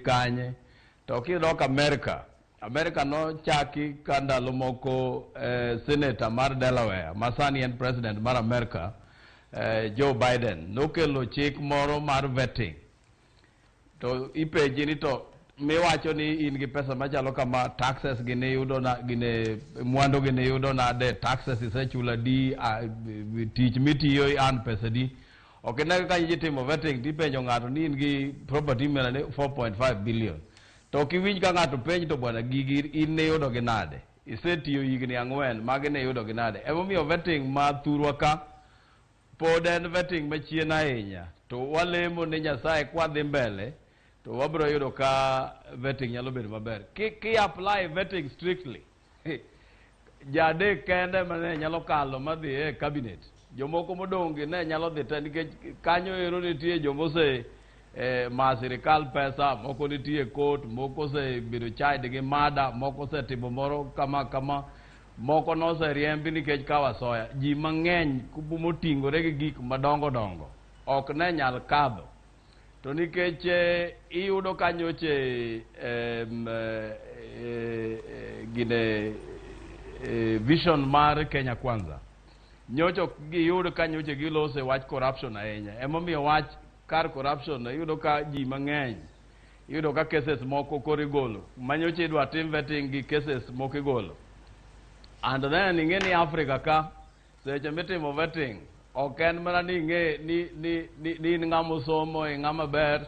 Kanye to kidok Amerika, Amerika nochaki ka ndalo moko senator mar Delaware ma sani en president mar Amerika, Joe Biden, nokelo chik moro mar vetting. To ipenji ni to miwacho ni in gi pesa machalo kama, taxes gini yudo na gine mwandu gini yudo nade, taxes isechulo adi, tich mitiyo earn pesa di. Ok ine ka ji timo vetting tipenjo ng'ato ni in gi property mena ni 4.5 billion, to ok iwinj ka ng'ato penj to bwana, gigi in ne iyudo gi nade, isetiyo higni 4, magi ne iyudo gi nade? Emomiyo vetting ma thurwa ka pod en vetting machien ahinya, to walemo ni Nyasaye kwadhi mbele to wabiro yudo ka vetting nyalo bedo maber. Ki apply vetting strictly, jadek kende mane nyalo kalo madhi e cabinet, jomoko modong' gi ne nyalo dhi te, nikech kanyo ero nitie jomose ma sirikal pesa, moko nitie court, moko osebedo charged gi murder, moko osetimo moro kama kama, moko noseriembi nikech kawo asoya. Ji mang'eny moting'ore gi gik madongo dongo ok ne nyal kadho. To nikech iyudo ka nyoche gine vision mar Kenya Kwanza nyocha ok giyud ka nyocha gilose wach corruption ahinya. Emomiyo wach kar corruption iyudo ka ji mang'eny, iyudo ka cases moko koro igolo manyocha idwa tim vetting gi cases moko igolo. And then ing'e ni Africa ka seche mitimo vetting ok en mana ni ing'e ni in ng'ama osomo, in ng'ama ber.